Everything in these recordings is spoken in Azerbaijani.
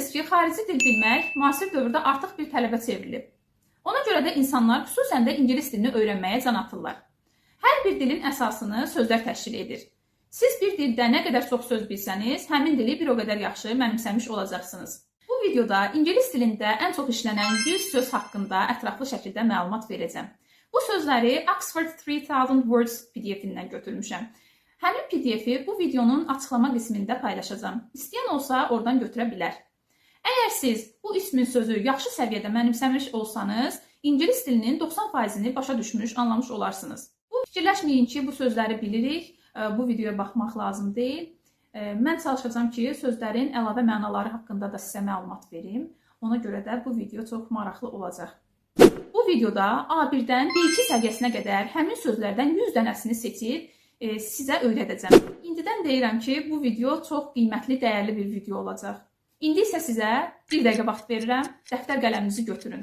Bilirsiniz ki, xarici dil bilmək müasir dövrdə artıq bir tələbə çevrilib. Ona görə də insanlar xüsusən də ingilis dilini öyrənməyə can atırlar. Hər bir dilin əsasını sözlər təşkil edir. Siz bir dildə nə qədər çox söz bilsəniz, həmin dili bir o qədər yaxşı mənimsəmiş olacaqsınız. Bu videoda ingilis dilində ən çox işlənən 100 söz haqqında ətraflı şəkildə məlumat verəcəm. Bu sözləri Oxford 3000 Words PDF-indən götürmüşəm. Həmin PDF-i bu videonun açıqlama qismində paylaşacağam. İstəyən olsa oradan götürə bilər. Əgər siz bu 3000 sözü yaxşı səviyyədə mənimsəmiş olsanız, ingilis dilinin 90%-ni başa düşmüş, anlamış olarsınız. Bu fikirləşməyin ki, bu sözləri bilirik, bu videoya baxmaq lazım deyil. Mən çalışacağam ki, sözlərin əlavə mənaları haqqında da sizə məlumat verim. Ona görə də bu video çox maraqlı olacaq. Bu videoda A1-dən B2 səviyyəsinə qədər həmin sözlərdən 100 dənəsini seçib sizə öyrədəcəm. İndidən deyirəm ki, bu video çox qiymətli, dəyərli bir video olacaq. İndi isə sizə bir dəqiqə vaxt verirəm. Dəftər qələminizi götürün.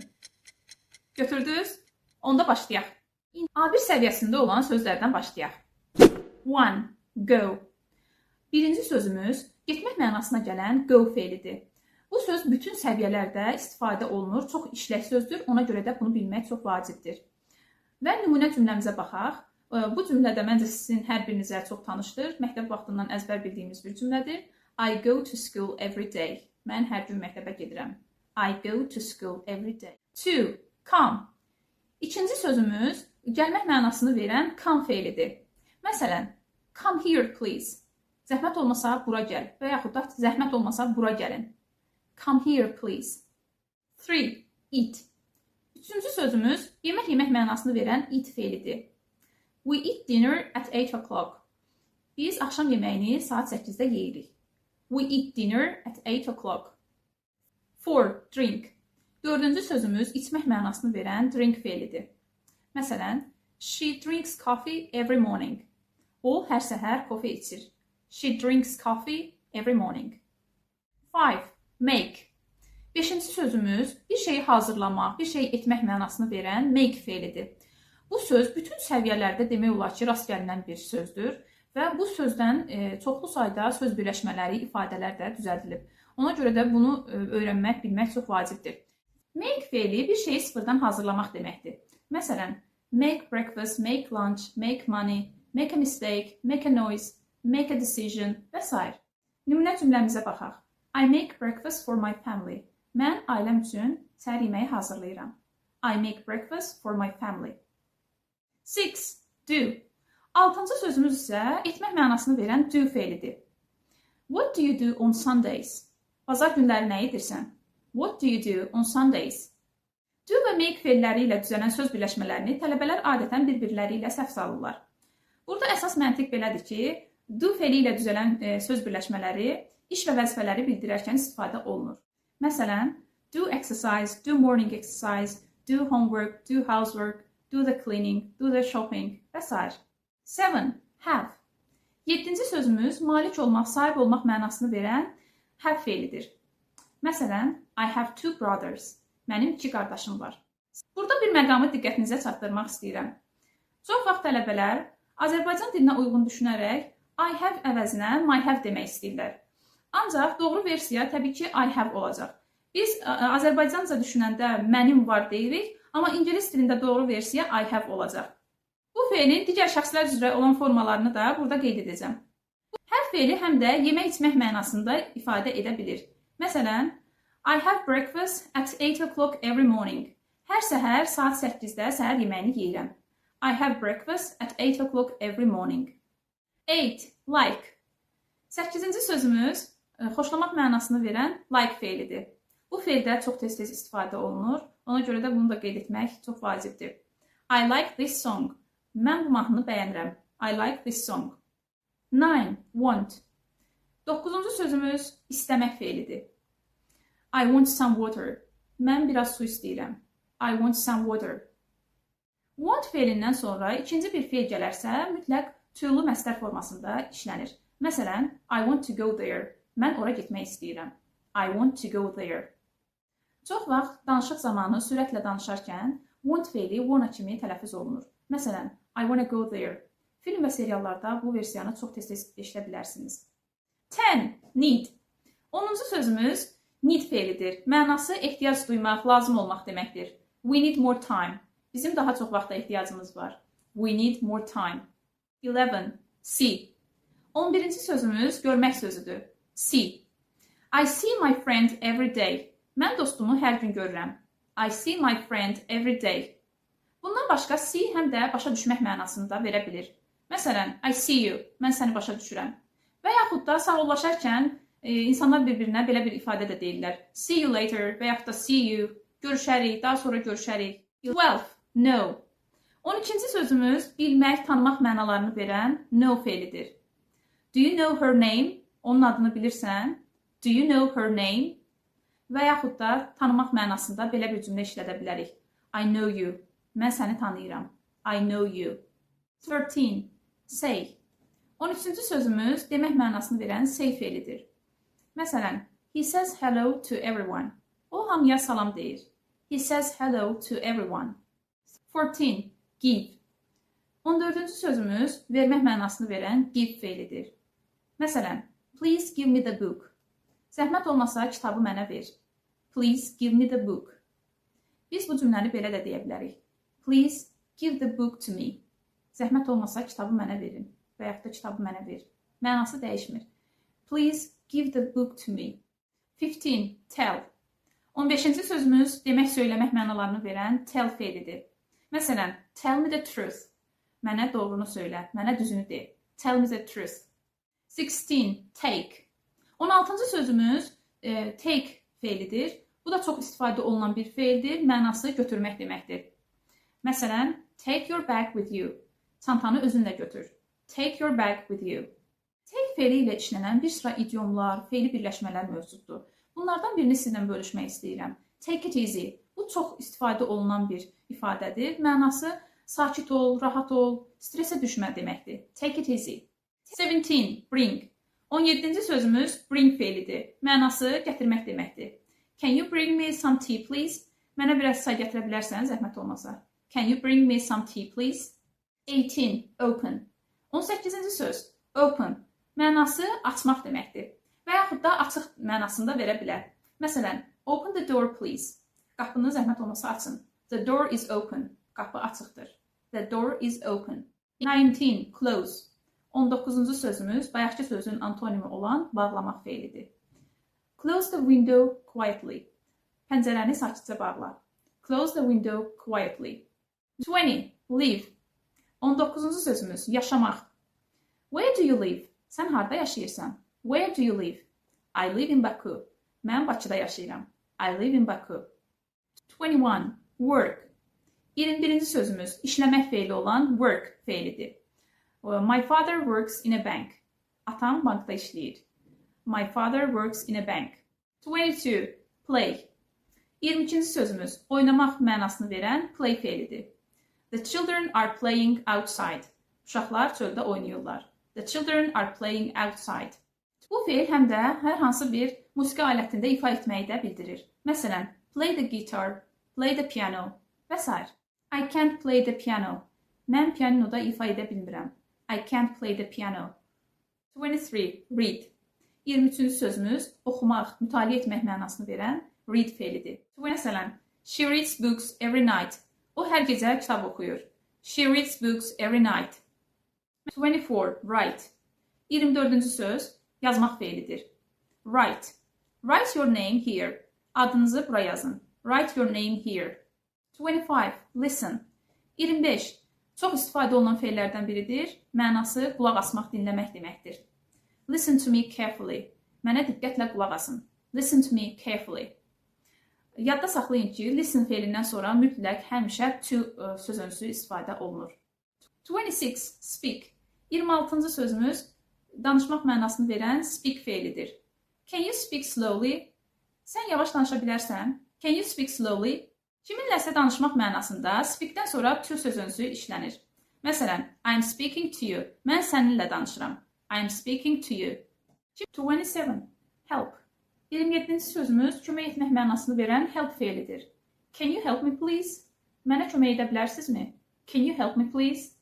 Götürdünüz? Onda başlayaq. A1 səviyyəsində olan sözlərdən başlayaq. 1. Go. Birinci sözümüz getmək mənasına gələn go feilidir. Bu söz bütün səviyyələrdə istifadə olunur. Çox işlək sözdür. Ona görə də bunu bilmək çox vacibdir. Və nümunə cümləmizə baxaq. Bu cümlə də məncə sizin hər birinizə çox tanışdır. Məktəb vaxtından əzbər bildiyimiz bir cümlədir. I go to school every day. Mən hər gün məktəbə gedirəm. I go to school every day. 2. Come. İkinci sözümüz gəlmək mənasını verən come feilidir. Məsələn, come here please. Zəhmət olmasa bura gəl və yaxud da zəhmət olmasa bura gəlin. Come here please. 3. Eat. Üçüncü sözümüz yemək yemək mənasını verən eat feilidir. We eat dinner at 8 o'clock. Biz axşam yeməyini saat 8-də yeyirik. We eat dinner at 8 o'clock. 4. Drink. Dördüncü sözümüz içmək mənasını verən drink feilidir. Məsələn, she drinks coffee every morning. O hər səhər kofe içir. She drinks coffee every morning. 5. Make. Beşinci sözümüz bir şeyi hazırlamaq, bir şey etmək mənasını verən make feilidir. Bu söz bütün səviyyələrdə demək olar ki, rast gəlinən bir sözdür və bu sözdən çoxlu sayda söz birləşmələri, ifadələr də düzəldilib. Ona görə də bunu öyrənmək, bilmək çox vacibdir. Make feili bir şeyi sıfırdan hazırlamaq deməkdir. Məsələn, make breakfast, make lunch, make money, make a mistake, make a noise, make a decision və s. Nümunə cümləmizə baxaq. I make breakfast for my family. Mən ailəm üçün səhər yeməyi hazırlayıram. I make breakfast for my family. 6. Do. Altıncı sözümüz isə etmək mənasını verən do feilidir. What do you do on Sundays? Bazar günləri nə edirsən? What do you do on Sundays? Do və make feilləri ilə düzələn söz birləşmələrini tələbələr adətən bir-birləri ilə səhv salırlar. Burada əsas məntiq belədir ki, do feili ilə düzələn söz birləşmələri iş və vəzifələri bildirərkən istifadə olunur. Məsələn, do exercise, do morning exercise, do homework, do housework, do the cleaning, do the shopping və s. 7. Have. Yeddinci sözümüz malik olmaq, sahib olmaq mənasını verən have feilidir. Məsələn, I have two brothers. Mənim iki qardaşım var. Burada bir məqamı diqqətinizə çatdırmaq istəyirəm. Çox vaxt tələbələr Azərbaycan dilinə uyğun düşünərək I have əvəzinə my have demək istəyirlər. Ancaq doğru versiya təbii ki, I have olacaq. Biz Azərbaycanca düşünəndə mənim var deyirik, amma ingilis dilində doğru versiya I have olacaq. Bu feilin digər şəxslər üzrə olan formalarını da burada qeyd edəcəm. Have feili həm də yemək içmək mənasında ifadə edə bilir. Məsələn, I have breakfast at 8 o'clock every morning. Hər səhər saat 8-də səhər yeməyini yeyirəm. I have breakfast at 8 o'clock every morning. 8. Like. Səkkizinci sözümüz xoşlamaq mənasını verən like feilidir. Bu feildə çox tez-tez istifadə olunur. Ona görə də bunu da qeyd etmək çox vacibdir. I like this song. Mən bu mahnını bəyənirəm. I like this song. 9. Want. Doqquzuncu sözümüz istəmək feilidir. I want some water. Mən biraz su istəyirəm. I want some water. Want feilindən sonra ikinci bir feil gələrsə, mütləq to-lu məstər formasında işlənir. Məsələn, I want to go there. Mən ora getmək istəyirəm. I want to go there. Çox vaxt danışıq zamanı sürətlə danışarkən want feili wanna kimi tələffüz olunur. Məsələn, I wanna go there. Film və seriallarda bu versiyanı çox tez-tez eşidə bilərsiniz. 10. Need. 10-cu sözümüz Need feilidir. Mənası ehtiyac duymaq, lazım olmaq deməkdir. We need more time. Bizim daha çox vaxta ehtiyacımız var. We need more time. 11. See. 11-ci sözümüz görmək sözüdür. See. I see my friend every day. Mən dostumu hər gün görürəm. I see my friend every day. Bundan başqa see həm də başa düşmək mənasını da verə bilir. Məsələn, I see you. Mən səni başa düşürəm. Və yaxud da sağollaşarkən insanlar bir-birinə belə bir ifadə də deyirlər. See you later və yaxud da see you. Görüşərik, daha sonra görüşərik. 12. Know. 12-ci sözümüz bilmək, tanımaq mənalarını verən know feilidir. Do you know her name? Onun adını bilirsən? Do you know her name? Və yaxud da tanımaq mənasında belə bir cümlə işlədə bilərik. I know you. Mən səni tanıyıram. I know you. 13. Say. 13-cü sözümüz demək mənasını verən say feilidir. Məsələn, he says hello to everyone. O hamıya salam deyir. He says hello to everyone. 14. Give. 14-cü sözümüz vermək mənasını verən give feilidir. Məsələn, please give me the book. Zəhmət olmasa kitabı mənə ver. Please give me the book. Biz bu cümləni belə də deyə bilərik. Please give the book to me. Zəhmət olmasa kitabı mənə verin və yaxud da kitabı mənə ver. Mənası dəyişmir. Please give the book to me. 15. Tell. 15-ci sözümüz demək, söyləmək mənalarını verən tell feilidir. Məsələn, tell me the truth. Mənə doğrunu söylə, mənə düzünü de. Tell me the truth. 16. Take. 16-cı sözümüz take feilidir. Bu da çox istifadə olunan bir feildir. Mənası götürmək deməkdir. Məsələn, take your bag with you. Çantanı özünlə götür. Take your bag with you. Take feili ilə işlənən bir sıra idiomlar, feili birləşmələr mövcuddur. Bunlardan birini sizinlə bölüşmək istəyirəm. Take it easy. Bu çox istifadə olunan bir ifadədir. Mənası sakit ol, rahat ol, stressə düşmə deməkdir. Take it easy. 17. Bring. 17-ci sözümüz bring feilidir. Mənası gətirmək deməkdir. Can you bring me some tea, please? Mənə biraz çay gətirə bilərsən, zəhmət olmasa. Can you bring me some tea, please? 18. Open. 18-ci söz open. Mənası açmaq deməkdir. Və yaxud da açıq mənasında verə bilər. Məsələn, open the door, please. Qapını zəhmət olmasa açın. The door is open. Qapı açıqdır. The door is open. 19. Close. 19-cu sözümüz bayaqki sözün antonimi olan bağlamaq feilidir. Close the window quietly. Pəncərəni sakitcə bağla. Close the window quietly. 20. Live. 19-cu sözümüz yaşamaq. Where do you live? Sən harda yaşayırsan? Where do you live? I live in Baku. Mən Bakıda yaşayıram. I live in Baku. 21. Work. 21-ci sözümüz işləmək feili olan work feilidir. My father works in a bank. Atam bankda işləyir. My father works in a bank. 22. Play. 22-ci sözümüz oynamaq mənasını verən play feilidir. The children are playing outside. Uşaqlar çöldə oynayırlar. The children are playing outside. Bu feil həm də hər hansı bir musiqi alətində ifa etməyi də bildirir. Məsələn, play the guitar, play the piano və s. I can't play the piano. Mən pianinoda ifa edə bilmirəm. I can't play the piano. 23. Read. 23-cü sözümüz oxumaq, mütaliə etmək mənasını verən read feilidir. Məsələn, she reads books every night. O hər gecə kitab oxuyur. She reads books every night. 24. Write. 24-cü söz yazmaq feilidir. Write. Write your name here. Adınızı bura yazın. Write your name here. 25. Listen. 25. Çox istifadə olunan feillərdən biridir. Mənası qulaq asmaq, dinləmək deməkdir. Listen to me carefully. Mənə diqqətlə qulaq asın. Listen to me carefully. Yadda saxlayın ki, listen feilindən sonra mütləq həmişə to söz öncüsü istifadə olunur. 26. Speak. 26-cı sözümüz danışmaq mənasını verən speak feilidir. Can you speak slowly? Sən yavaş danışa bilərsən? Can you speak slowly? Kiminləsə danışmaq mənasında speak-dən sonra to söz öncüsü işlənir. Məsələn, I am speaking to you. Mən səninlə danışıram. I am speaking to you. 27. Help. 27-ci sözümüz kömək etmək mənasını verən help feilidir. Can you help me please? Mənə kömək edə bilərsinizmi? Can you help me please?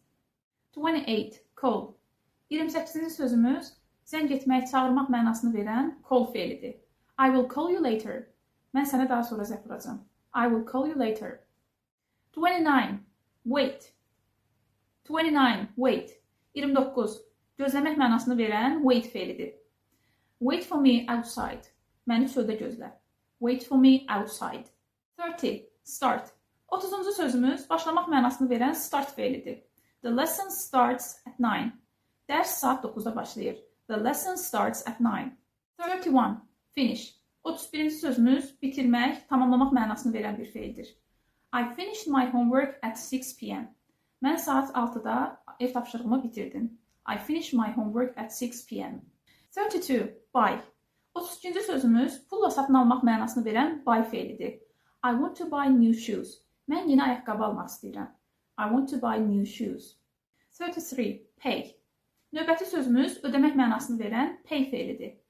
28. Call. 28-ci sözümüz zəng etmək, çağırmaq mənasını verən call feilidir. I will call you later. Mən sənə daha sonra zəng vuracağam. I will call you later. 29. Wait. 29. Wait. 29. Gözləmək mənasını verən wait feilidir. Wait for me outside. Məni çöldə gözlə. Wait for me outside. 30. Start. 30-cu sözümüz başlamaq mənasını verən start feilidir. The lesson starts at 9. Dərs saat 9-da başlayır. The lesson starts at 9. 31. Finish. 31-ci sözümüz bitirmək, tamamlamaq mənasını verən bir feildir. I finished my homework at 6 p.m. Mən saat 6-da ev tapşırığımı bitirdim. I finished my homework at 6 p.m. 32. Buy. 32-ci sözümüz pulla satın almaq mənasını verən buy feilidir. I want to buy new shoes. Mən yeni ayaqqabı almaq istəyirəm. I want to buy new shoes. 33. Pay. Növbəti sözümüz ödəmək mənasını verən pay feilidir.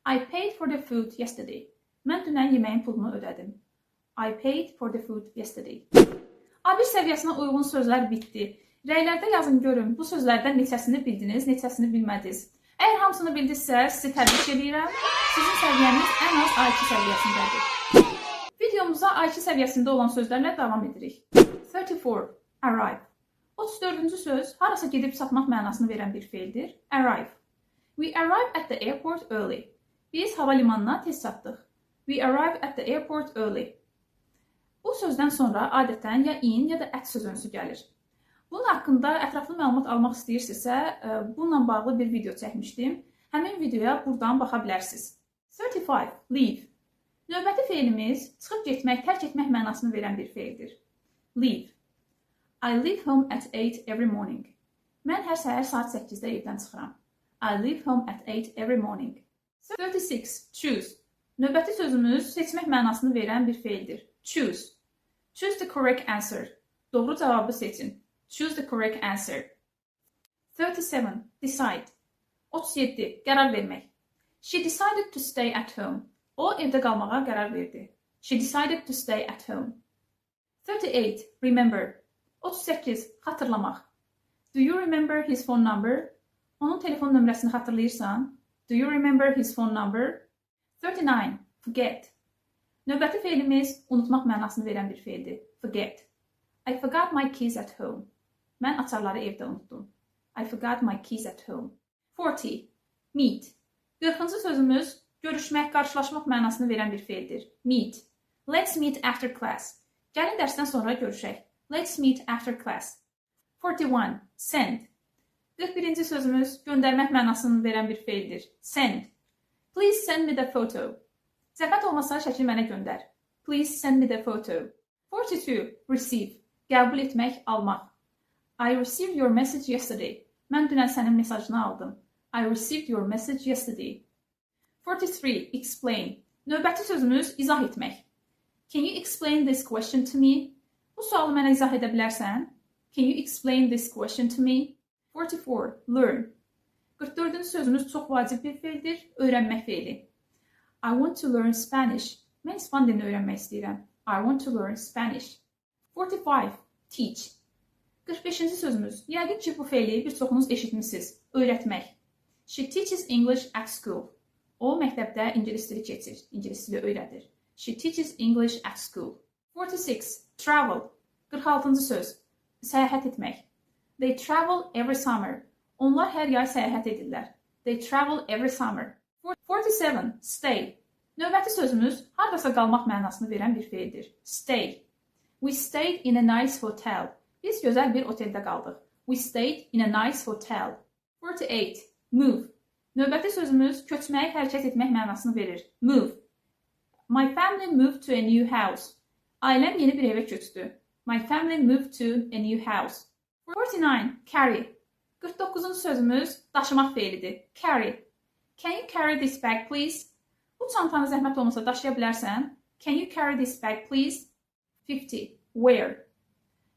I paid for the food yesterday. Mən dünən yeməyin pulunu ödədim. I paid for the food yesterday. A1 səviyyəsinə uyğun sözlər bitdi. Rəylərdə yazın görün, bu sözlərdən neçəsini bildiniz, neçəsini bilmədiniz. Əgər hamısını bildinizsə, sizi təbrik edirəm. Sizin səviyyəniz ən az A2 səviyyəsindədir. Videomuza A2 səviyyəsində olan sözlərlə davam edirik. 34. Arrive. 34-cü söz harasa gedib çatmaq mənasını verən bir feildir. Arrive. We arrived at the airport early. Biz hava limanına tez çatdıq. We arrived at the airport early. Bu sözdən sonra adətən ya in ya da at sözünsü gəlir. Bunun haqqında ətraflı məlumat almaq istəyirsinizsə, bununla bağlı bir video çəkmişdim. Həmin videoya buradan baxa bilərsiniz. 35. Leave. Növbəti feilimiz çıxıb getmək, tərk etmək mənasını verən bir feildir. Leave. I leave home at 8 every morning. Mən hər səhər saat 8-də evdən çıxıram. I leave home at 8 every morning. 36. Choose. Növbəti sözümüz seçmək mənasını verən bir feildir. Choose. Choose the correct answer. Doğru cavabı seçin. Choose the correct answer. 37. Decide. 37. Qərar vermək. She decided to stay at home. O evdə qalmağa qərar verdi. She decided to stay at home. 38. Remember. 38. Xatırlamaq. Do you remember his phone number? Onun telefon nömrəsini xatırlayırsan? Do you remember his phone number? 39. Forget. Növbəti feilimiz unutmaq mənasını verən bir feildir. Forget. I forgot my keys at home. Mən açarları evdə unutdum. I forgot my keys at home. 40. Meet. 40-cı sözümüz görüşmək, qarşılaşmaq mənasını verən bir feildir. Meet. Let's meet after class. Gəlin dərsdən sonra görüşək. Let's meet after class. 41. Send. 41-ci sözümüz göndərmək mənasını verən bir feildir. Send. Please send me the photo. Zəhmət olmasa şəkli mənə göndər. Please send me the photo. 42. Receive. Qəbul etmək, almaq. I received your message yesterday. Mən dünən sənin mesajını aldım. I received your message yesterday. 43. Explain. Növbəti sözümüz izah etmək. Can you explain this question to me? Bu sualı mənə izah edə bilərsən? Can you explain this question to me? 44. Learn. 44-cü sözümüz çox vacib bir feildir. Öyrənmək feili. I want to learn Spanish. Mən ispan dilini öyrənmək istəyirəm. I want to learn Spanish. 45. Teach. 45-ci sözümüz. Yəqin ki, bu feili bir çoxunuz eşitmisiniz. Öyrətmək. She teaches English at school. O məktəbdə ingilis dili keçir, ingilis dili öyrədir. She teaches English at school. 46. Travel. 46-cı söz. Səyahət etmək. They travel every summer. Onlar hər yay səyahət edirlər. They travel every summer. 47. Stay. Növbəti sözümüz hardasa qalmaq mənasını verən bir feildir. Stay. We stayed in a nice hotel. Biz gözəl bir oteldə qaldıq. We stayed in a nice hotel. 48. Move. Növbəti sözümüz köçmək, hərəkət etmək mənasını verir. Move. My family moved to a new house. Ailəm yeni bir evə köçdü. My family moved to a new house. 49. Carry. 49-cu sözümüz daşımaq feilidir. Carry. Can you carry this bag, please? Bu çantanı zəhmət olmasa daşıya bilərsən? Can you carry this bag, please? 50. Wear.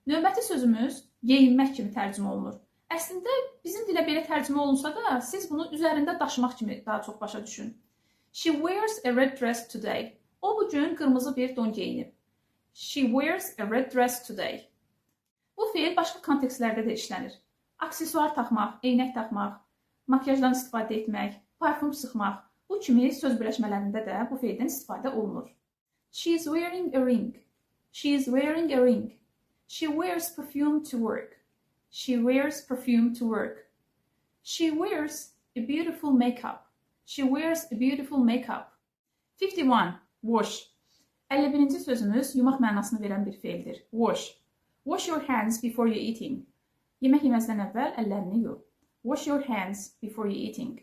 Növbəti sözümüz geyinmək kimi tərcümə olunur. Əslində bizim dilə belə tərcümə olunsa da, siz bunu üzərində daşımaq kimi daha çox başa düşün. She wears a red dress today. O bu gün qırmızı bir don geyinib. She wears a red dress today. Bu feil başqa kontekstlərdə də işlənir. Aksesuar taxmaq, eynək taxmaq, makiyajdan istifadə etmək, parfüm sıxmaq. Bu kimi söz birləşmələrində də bu feildən istifadə olunur. She is wearing a ring. She is wearing a ring. She wears perfume to work. She wears perfume to work. She wears a beautiful makeup. She wears a beautiful makeup. 51. Wash. 51-ci sözümüz yumaq mənasını verən bir feildir. Wash. Wash your hands before you eating. Yemək yeməzdən əvvəl əllərini yu. Wash your hands before you eating.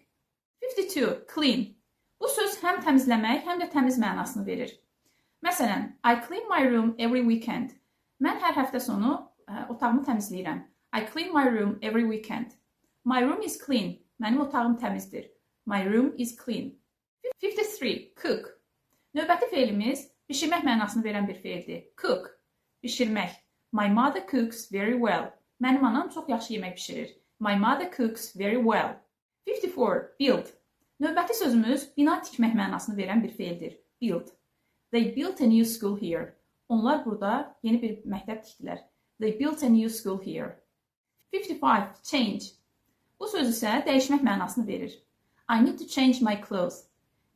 52. Clean. Bu söz həm təmizləmək, həm də təmiz mənasını verir. Məsələn, I clean my room every weekend. Mən hər həftə sonu otağımı təmizləyirəm. I clean my room every weekend. My room is clean. Mənim otağım təmizdir. My room is clean. 53. Cook. Növbəti feilimiz bişirmək mənasını verən bir feildir. Cook. Bişirmək. My mother cooks very well. Mənim anam çox yaxşı yemək bişirir. My mother cooks very well. 54. Build. Növbəti sözümüz bina tikmək mənasını verən bir feildir. Build. They built a new school here. Onlar burada yeni bir məktəb tikdilər. They built a new school here. 55. Change. Bu söz isə dəyişmək mənasını verir. I need to change my clothes.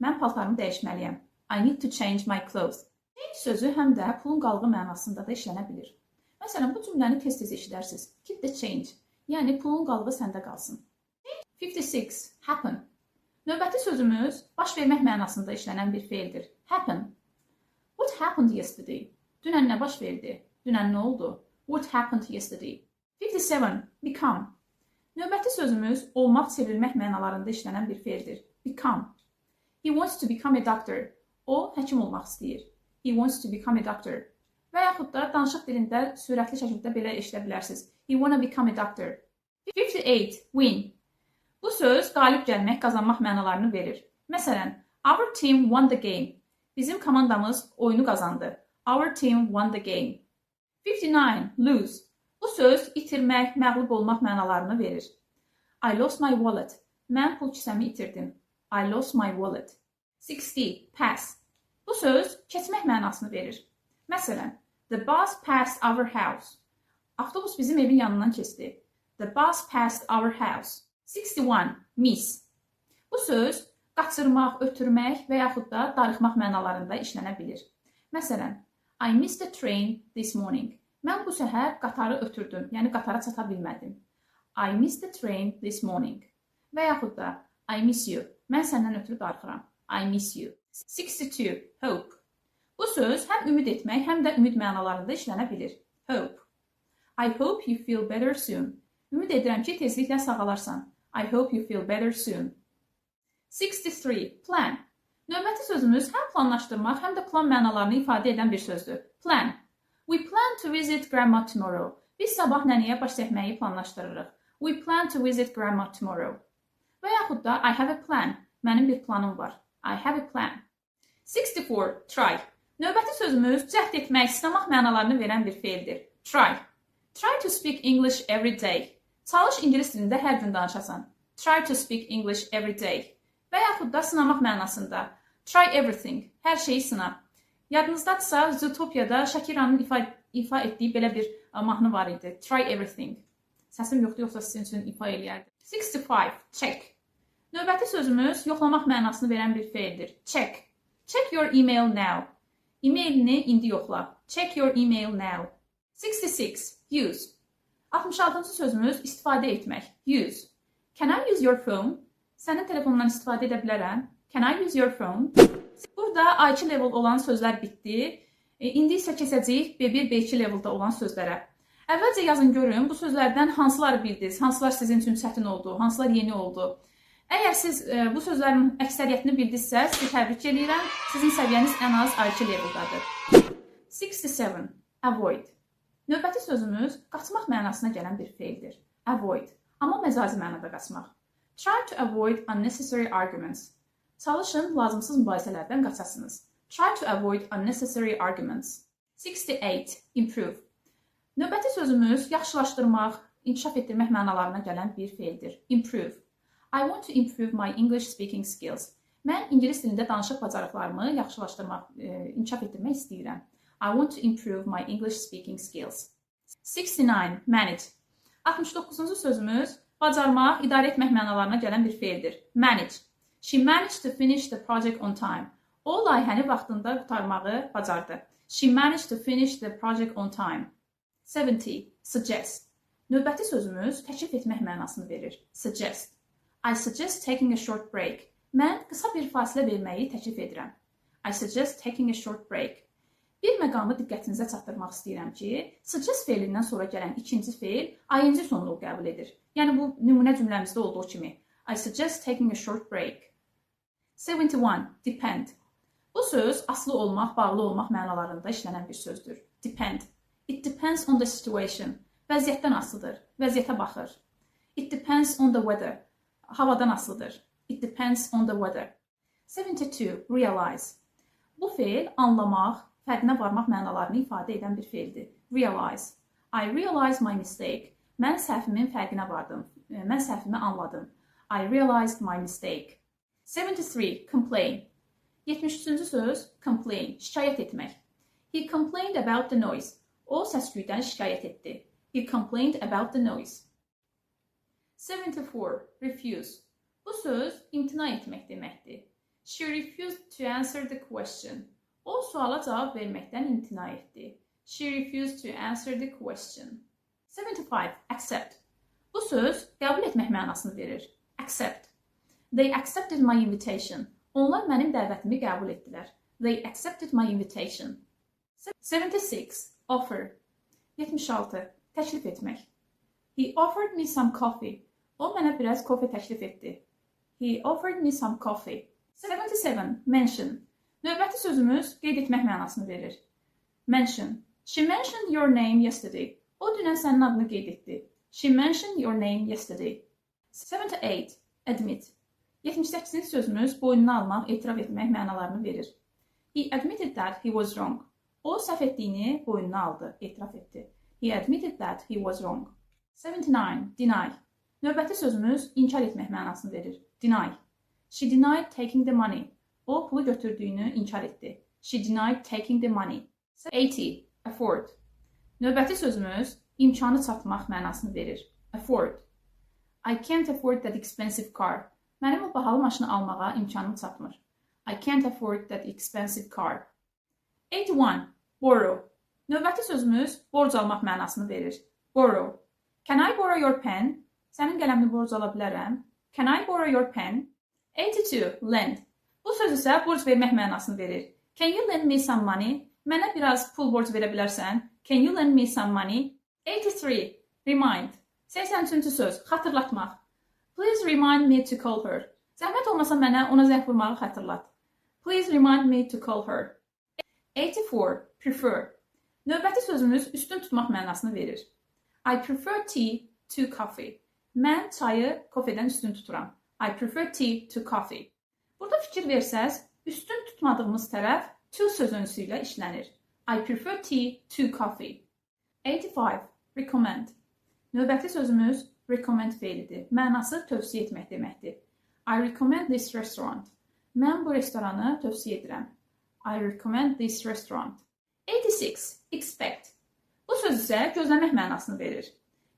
Mən paltarımı dəyişməliyəm. I need to change my clothes. Change sözü həm də pulun qalığı mənasında da işlənə bilir. Məsələn, bu cümləni tez-tez eşidərsiniz. Keep the change. Yəni pulun qalığı səndə qalsın. 56. Happen. Növbəti sözümüz baş vermək mənasında işlənən bir feildir. Happen. What happened yesterday? Dünən nə baş verdi? Dünən nə oldu? What happened yesterday? 57. Become. Növbəti sözümüz olmaq, çevrilmək mənalarında işlənən bir feildir. Become. He wants to become a doctor. O, həkim olmaq istəyir. He wants to become a doctor. Və yaxud da danışıq dilində sürətli şəkildə belə eşidə bilərsiniz. He wanna become a doctor. 58. Win. Bu söz qalib gəlmək, qazanmaq mənalarını verir. Məsələn, our team won the game. Bizim komandamız oyunu qazandı. Our team won the game. 59. Lose. Bu söz itirmək, məğlub olmaq mənalarını verir. I lost my wallet. Mən pul kisəmi itirdim. I lost my wallet. 60. Pass. Bu söz keçmək mənasını verir. Məsələn, the bus passed our house. Avtobus bizim evin yanından keçdi. The bus passed our house. 61. Miss. Bu söz qaçırmaq, ötürmək və yaxud da darıxmaq mənalarında işlənə bilir. Məsələn, I missed the train this morning. Mən bu səhər qatarı ötürdüm, yəni qatara çata bilmədim. I missed the train this morning. Və yaxud da I miss you. Mən səndən ötürü darıxıram. I miss you. 62. Hope. Bu söz həm ümid etmək, həm də ümid mənalarında işlənə bilir. Hope. I hope you feel better soon. Ümid edirəm ki, tezliklə sağalarsan. I hope you feel better soon. 63. Plan. Növbəti sözümüz həm planlaşdırmaq, həm də plan mənalarını ifadə edən bir sözdür. Plan. We plan to visit grandma tomorrow. Biz sabah nənəyə baş çəkməyi planlaşdırırıq. We plan to visit grandma tomorrow. Və yaxud da I have a plan. Mənim bir planım var. I have a plan. 64. Try. Növbəti sözümüz cəhd etmək, sınamaq mənalarını verən bir feildir. Try. Try to speak English every day. Çalış ingilis dilində hər gün danışasan. Try to speak English every day. Və yaxud da sınamaq mənasında. Try everything. Hər şeyi sına. Yadınızdadırsa, Zootopiyada Shakira'nın ifa etdiyi belə bir mahnı var idi. Try everything. Səsim yoxdur, yoxsa sizin üçün ifa eləyərdim. 65. Check. Növbəti sözümüz yoxlamaq mənasını verən bir feildir. Check. Check your email now. E-mailini indi yoxla. Check your email now. 66. Use. 66-cı sözümüz istifadə etmək. Use. Can I use your phone? Sənin telefonundan istifadə edə bilərəm. Can I use your phone? Burada A2 level olan sözlər bitdi. İndi isə keçəcəyik B1, B2 levelda olan sözlərə. Əvvəlcə yazın görün, bu sözlərdən hansıları bildiniz, hansılar sizin üçün çətin oldu, hansılar yeni oldu. Əgər siz bu sözlərin əksəriyyətini bildinizsə, sizi təbrik eləyirəm. Sizin səviyyəniz ən az A2 leveldadır. 67. Avoid. Növbəti sözümüz qaçmaq mənasına gələn bir feildir. Avoid. Amma məcazi mənada qaçmaq. Try to avoid unnecessary arguments. Çalışın, lazımsız mübahisələrdən qaçasınız. Try to avoid unnecessary arguments. 68. Improve. Növbəti sözümüz yaxşılaşdırmaq, inkişaf etdirmək mənalarına gələn bir feildir. Improve. I want to improve my English speaking skills. Mən ingilis dilində danışıq bacarıqlarımı yaxşılaşdırmaq, inkişaf etdirmək istəyirəm. I want to improve my English speaking skills. 69. Manage. 69-cu sözümüz bacarmaq, idarə etmək mənalarına gələn bir feildir. Manage. She managed to finish the project on time. O layihəni vaxtında qurtarmağı bacardı. She managed to finish the project on time. 70. Suggest. Növbəti sözümüz təklif etmək mənasını verir. Suggest. I suggest taking a short break. Mən qısa bir fasilə verməyi təklif edirəm. I suggest taking a short break. Bir məqamı diqqətinizə çatdırmaq istəyirəm ki, suggest feilindən sonra gələn ikinci feil ing sonluğu qəbul edir. Yəni bu nümunə cümləmizdə olduğu kimi. I suggest taking a short break. 71. Depend. Bu söz asılı olmaq, bağlı olmaq mənalarında işlənən bir sözdür. Depend. It depends on the situation. Vəziyyətdən asılıdır. Vəziyyətə baxır. It depends on the weather. Havadan asılıdır. It depends on the weather. 72. Realize. Bu feil anlamaq, fərqinə varmaq mənalarını ifadə edən bir feildir. Realize. I realized my mistake. Mən səhvimin fərqinə vardım. Mən səhvimi anladım. I realized my mistake. 73. Complain. 73-cü söz complain, şikayət etmək. He complained about the noise. O səs-küydən şikayət etdi. He complained about the noise. 74. Refuse. Bu söz imtina etmək deməkdir. She refused to answer the question. O suala cavab verməkdən imtina etdi. She refused to answer the question. 75. Accept. Bu söz qəbul etmək mənasını verir. Accept. They accepted my invitation. Onlar mənim dəvətimi qəbul etdilər. They accepted my invitation. 76. Offer. 76. Təklif etmək. He offered me some coffee. O mənə biraz kofe təklif etdi. He offered me some coffee. 77. Mention. Növbəti sözümüz qeyd etmək mənasını verir. Mention. She mentioned your name yesterday. O dünən sənin adını qeyd etdi. She mentioned your name yesterday. 78. Admit. 78-ci sözümüz boynuna almaq, etiraf etmək mənalarını verir. He admitted that he was wrong. O səhv etdiyini boynuna aldı, etiraf etdi. He admitted that he was wrong. 79. Deny. Növbəti sözümüz inkar etmək mənasını verir. Deny. She denied taking the money. O pulu götürdüyünü inkar etdi. She denied taking the money. 80. Afford. Növbəti sözümüz imkanı çatmaq mənasını verir. Afford. I can't afford that expensive car. Mənim o bahalı maşını almağa imkanım çatmır. I can't afford that expensive car. 81. Borrow. Növbəti sözümüz borc almaq mənasını verir. Borrow. Can I borrow your pen? Sənin qələmini borc ala bilərəm. Can I borrow your pen? 82. Lend. Bu söz isə borc vermək mənasını verir. Can you lend me some money? Mənə biraz pul borc verə bilərsən? Can you lend me some money? 83. Remind. 83-cü söz. Xatırlatmaq. Please remind me to call her. Zəhmət olmasa mənə ona zəng vurmağı xatırlat. Please remind me to call her. 84. Prefer. Növbəti sözümüz üstün tutmaq mənasını verir. I prefer tea to coffee. Mən çayı kofedən üstün tuturam. I prefer tea to coffee. Burada fikir versəz, üstün tutmadığımız tərəf to sözünsü ilə işlənir. I prefer tea to coffee. 85. Recommend. Növbəti sözümüz recommend feilidir. Mənası tövsiyə etmək deməkdir. I recommend this restaurant. Mən bu restoranı tövsiyə edirəm. I recommend this restaurant. 86. Expect. Bu söz isə gözləmək mənasını verir.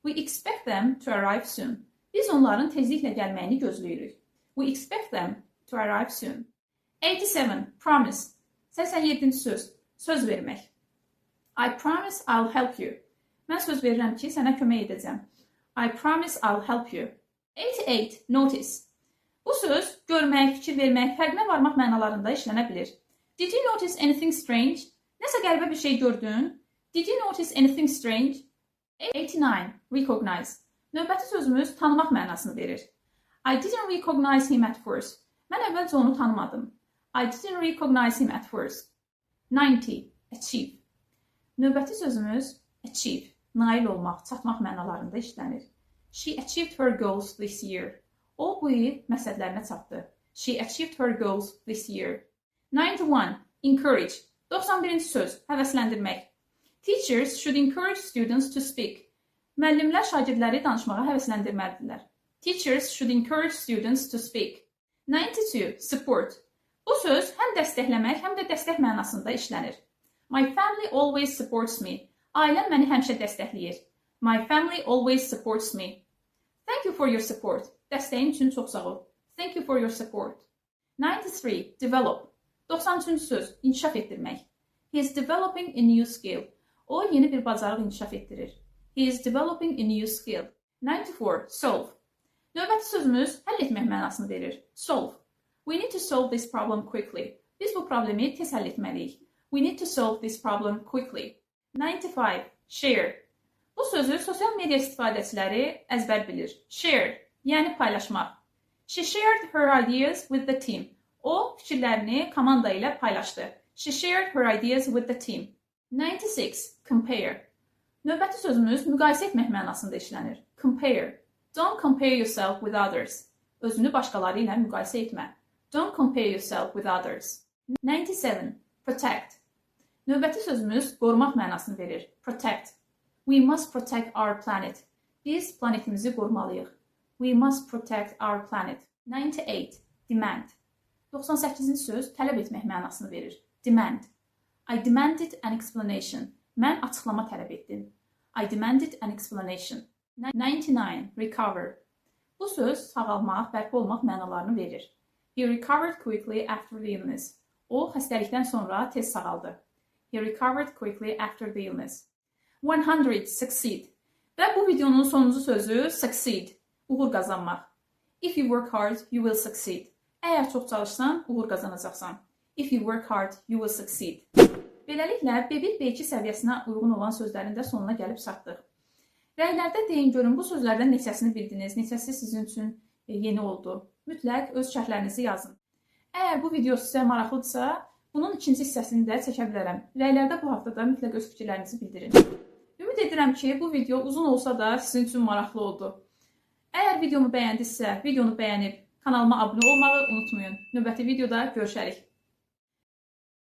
We expect them to arrive soon. Biz onların tezliklə gəlməyini gözləyirik. We expect them to arrive soon. 87. Promise. 87-ci söz. Söz vermək. I promise I'll help you. Mən söz verirəm ki, sənə kömək edəcəm. I promise I'll help you. 88. Notice. Bu söz görmək, fikir vermək, fərqinə varmaq mənalarında işlənə bilir. Did you notice anything strange? Nəsə qəribə bir şey gördün? Did you notice anything strange? 89. Recognize. Növbəti sözümüz tanımaq mənasını verir. I didn't recognize him at first. Mən əvvəlcə onu tanımadım. I didn't recognize him at first. 90. Achieve. Növbəti sözümüz achieve, nail olmaq, çatmaq mənalarında işlənir. She achieved her goals this year. O bu il məqsədlərinə çatdı. She achieved her goals this year. 91. Encourage. 91-ci söz, həvəsləndirmək. Teachers should encourage students to speak. Müəllimlər şagirdləri danışmağa həvəsləndirməlidirlər. Teachers should encourage students to speak. 92. Support. Bu söz həm dəstəkləmək, həm də dəstək mənasında işlənir. My family always supports me. Ailəm məni həmişə dəstəkləyir. My family always supports me. Thank you for your support. Dəstəyin üçün çox sağ ol. Thank you for your support. 93. Develop. 93-cü söz, inkişaf etdirmək. He is developing a new skill. O yeni bir bacarıq inkişaf etdirir. He is developing a new skill. 94. Solve. Növbəti sözümüz həll etmək mənasını verir. Solve. We need to solve this problem quickly. Biz bu problemi tez həll etməliyik. We need to solve this problem quickly. 95. Share. Bu sözü sosial media istifadəçiləri əzbər bilir. Share, yəni paylaşmaq. She shared her ideas with the team. O fikirlərini komanda ilə paylaşdı. She shared her ideas with the team. 96. Compare. Növbəti sözümüz müqayisə etmək mənasında işlənir. Compare. Don't compare yourself with others. Özünü başqaları ilə müqayisə etmə. Don't compare yourself with others. 97. Protect. Növbəti sözümüz qorumaq mənasını verir. Protect. We must protect our planet. Biz planetimizi qorumalıyıq. We must protect our planet. 98. Demand. 98-ci söz tələb etmək mənasını verir. Demand. I demanded an explanation. Mən açıqlama tələb etdim. I demanded an explanation. 99. Recover. Bu söz sağalmaq, bərpa olmaq mənalarını verir. He recovered quickly after the illness. O xəstəlikdən sonra tez sağaldı. He recovered quickly after the illness. 100. Succeed. Və bu videonun sonuncu sözü succeed. Uğur qazanmaq. If you work hard, you will succeed. Əgər çox çalışsan, uğur qazanacaqsan. If you work hard, you will succeed. Beləliklə, B1, B2 səviyyəsinə uyğun olan sözlərin də sonuna gəlib çatdıq. Rəylərdə deyin görün, bu sözlərdən neçəsini bildiniz, neçəsi sizin üçün yeni oldu. Mütləq öz şərhlərinizi yazın. Əgər bu video sizə maraqlıdırsa, bunun ikinci hissəsini də çəkə bilərəm. Rəylərdə bu haqda da mütləq öz fikirlərinizi bildirin. Ümid edirəm ki, bu video uzun olsa da sizin üçün maraqlı oldu. Əgər videomu bəyəndinizsə, videonu bəyənib kanalıma abunə olmağı unutmayın. Növbəti videoda görüşərik.